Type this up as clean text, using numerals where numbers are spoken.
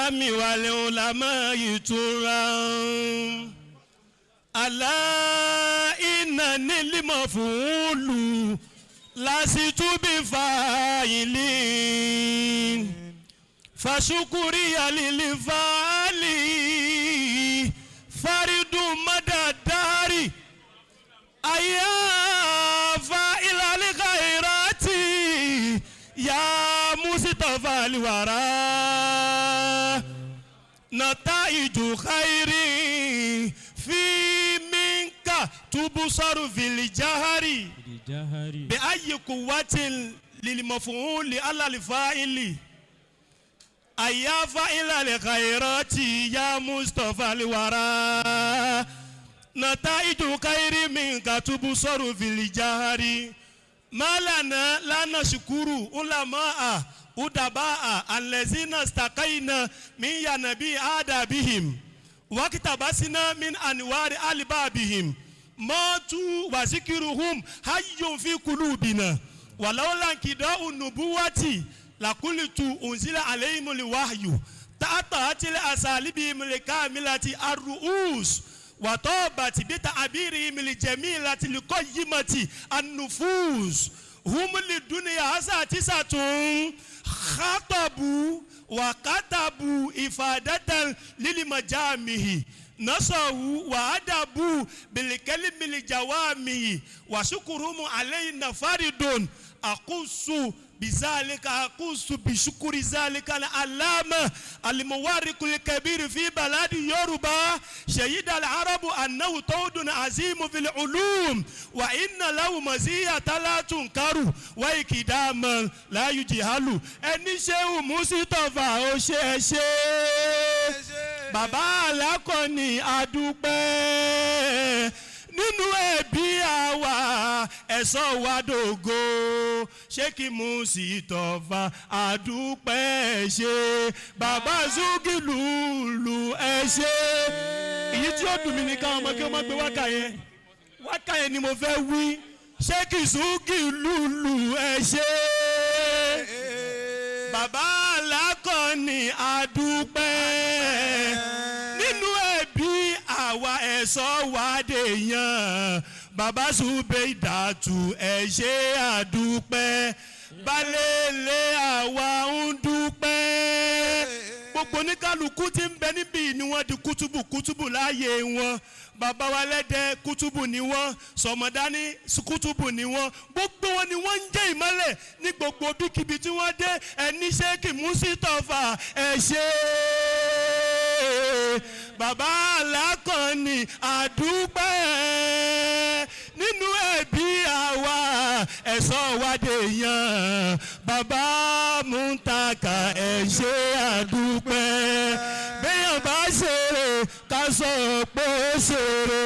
الإسلام والعلماء ترا ألا إنني المفعول لست بفاعل فشكري للفاعل فرد مدى الدار أيا فاعل الخيرات يا مصطفى الورى نتائج خير في منك تبصر في الجهر الجهر. بأي قوة للمفعول على الفاعل أيا فاعل الخيرات يا مصطفى الورى نتائج خير منك تبصر في الجهر ما لنا لا نشكر علماء أدباء الذين استقينا من ينابيع آدابهم واقتبسنا من أنوار ألبابهم ماتوا وذكرهم حي في قلوبنا ولولا انقضاء النبوة لقلت أنزل عليهم الوحي تأطأت لأساليبهم الكاملة الرؤوس وطابت بتعبيرهم الجميلة القيمة النفوس هم للدنيا أساتذة خطبوا وكتبوا إفادة للمجامع نصروا وأدبوا بالكلم الجوامع وشكرهم علينا فرد أقص بذلك أقص بشكر ذلك العلامة المورق الكبير في بلاد يوروبا شهد العرب أنه طود عظيم في العلوم وإن له مزية لا تنكر وإقداما لا يجهل ẹni ṣéwù Mùsítọ́fà ó ṣe é ṣe bàbá alákọ̀ọ́ni adúpẹ́ nínú ẹbí àwa ẹ̀sọ́ wa dògo ṣé kí Mùsítọ́fà adúpẹ́ ṣe bàbá Zúgìlùlù ẹ ṣe. Èyí tí ó dùn mí ní káwọn ọmọ kí wọ́n má gbé wákà yẹn, wákà yẹn ni mo fẹ́ wí. Ṣé kí Zúgìlùlù ẹ ṣe bàbá alákọ̀ọ́ni adúpẹ́ nínú ẹbí àwa ẹ̀sọ́ wa dèèyàn bàbá Zube ìdàtú ẹ ṣé àdúpẹ́ balẹ̀lẹ̀ àwa ń dúpẹ́. Gbogbo oníkálukú tí ń bẹ níbí ni wọ́n di kútùbù kútùbù láàyè wọn. Bàbá wa lẹ́dẹ̀ kútùbù ni wọ́n, sọmọdání kútùbù ni wọ́n, gbogbo wọn ni wọ́n ń jẹ́ ìmọ́lẹ̀ ní gbogbo bíkíbi tí wọ́n dé. Ẹni ṣé kí Mùsítọ́fà ẹ ṣé bàbá alákànní àdúpẹ́ nínú ẹbí àwa ẹ̀sọ́ wádé yan bàbá Múntàkà ẹ ṣé àdúpẹ́. Béèyàn bá ṣeré ká sọ pé ó ṣeré.